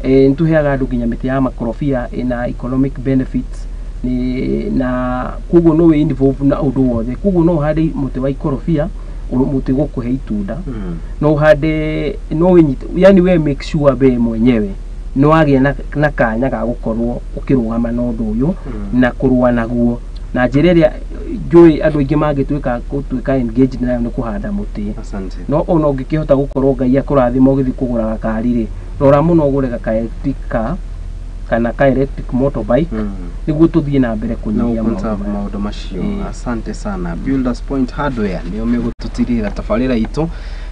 nĩtũheaga andũ nginya mĩtĩ ya makorobia ĩna economic benefits nĩ na koguo no wĩ involve na ũndũ wothe. Koguo no ũhande mũtĩ wa ikorobia, mũtĩ gũkũhe itunda, no ũhande, no wĩnyite, yani we make sure we mwenyewe nĩ wagĩa na kanya ga gũkorwo ũkĩrũgama na ũndũ ũyũ na kũrũa naguo na njĩra ĩrĩa njũĩ andũ aingĩ mangĩtuĩka gũtuĩka engaged nayo nĩ kũhanda mũtĩ. Asante. No ona ũngĩkĩhota gũkorwo Ngai akũrathima ũgĩthiĩ kũgũra gakari rĩ, rora mũno ũgũre gaka electric car kana ka electric motorbike, nĩguo tũthiĩ na mbere na kũnyihia maũndũ ũconserve maya. Maũndũ macio. Asante sana. Builders Point Hardware nĩo megũtũtirĩra tabarĩra itũ.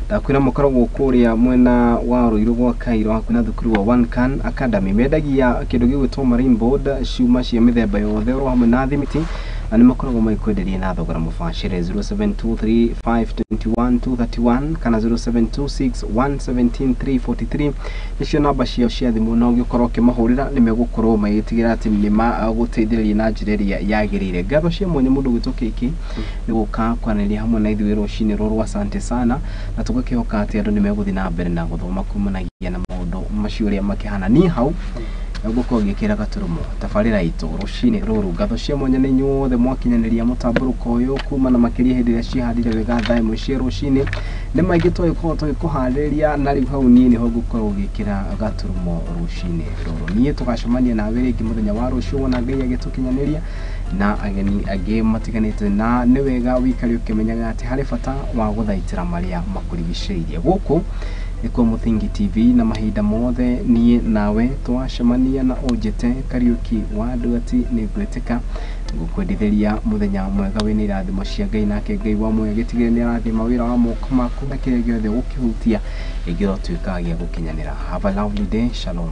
Ndakwĩra makoragwo kũrĩa mwena wa Ruiru gwa Cairo, hakuhĩ na thukuru wa One Can Academy. Mendagia kĩndũ gĩgwĩtwo marine board, cuma cia mĩthemba yothe oro hamwe na thimiti, na nĩ makoragwo magĩkwenderia na thogora mũbacĩre. 0723521231 kana 0726117343 nĩcio namba ciao cia thimũ, na ũngĩkorwo ũkĩmahũrĩra nĩ megũkorwo magĩtigĩra atĩ nĩ magũteithĩrĩria na njĩra ĩrĩa yagĩrĩire. Ngatho cia mwanya mũndũ gwĩtwo KK nĩ gũka kwaranĩria hamwe na ithuĩ rũcinĩ rũrũ. Asante sana, na tũgakĩhoka atĩ andũ nĩ megũthiĩ na mbere na gũthoma kumanagia na maũndũ macio ũrĩa makĩhana. Niĩ hau ngũkorwo ngĩkĩra gaturumo tabarĩra itũ rũcinĩ rũrũ. Ngatho cia mwanya nĩ inyuothe mwakinyanĩria mũtambũrũko ũyũ kuma na makĩria hĩndĩ ĩrĩa cihandire wega thaa 1 cia rũcinĩ. Nĩ maingĩ twagĩkorwo tũgĩkũharĩria, na rĩu hau niĩ nĩho ngũkorwo ngĩkĩra gaturumo rũcinĩ rũrũ. Niĩ tũgacemania nawe rĩngĩ mũthenya wa rũciũ wona Ngai agĩtũkinyanĩria na ageni angĩ matiganĩte, na nĩ wega wĩikare ũkĩmenyaga atĩ harĩ bata wa gũthaitĩra marĩa makũrigicĩirie. Gũkũ nĩkuo Mũthingi TV, na mahinda mothe niĩ nawe twacemania na ũnjĩte Kariũki wa Nduati, nĩ ngwĩtĩka ngũkwendithĩria mũthenya mwega wĩna irathimo cia Ngai, nake Ngai wa muoyo gĩtigĩre nĩ arathima wĩra wa moko maku na kĩrĩa gĩothe ũkĩhutia ĩngĩrotuĩka gĩa gũkinyanĩra. Have a lovely day. Shalom.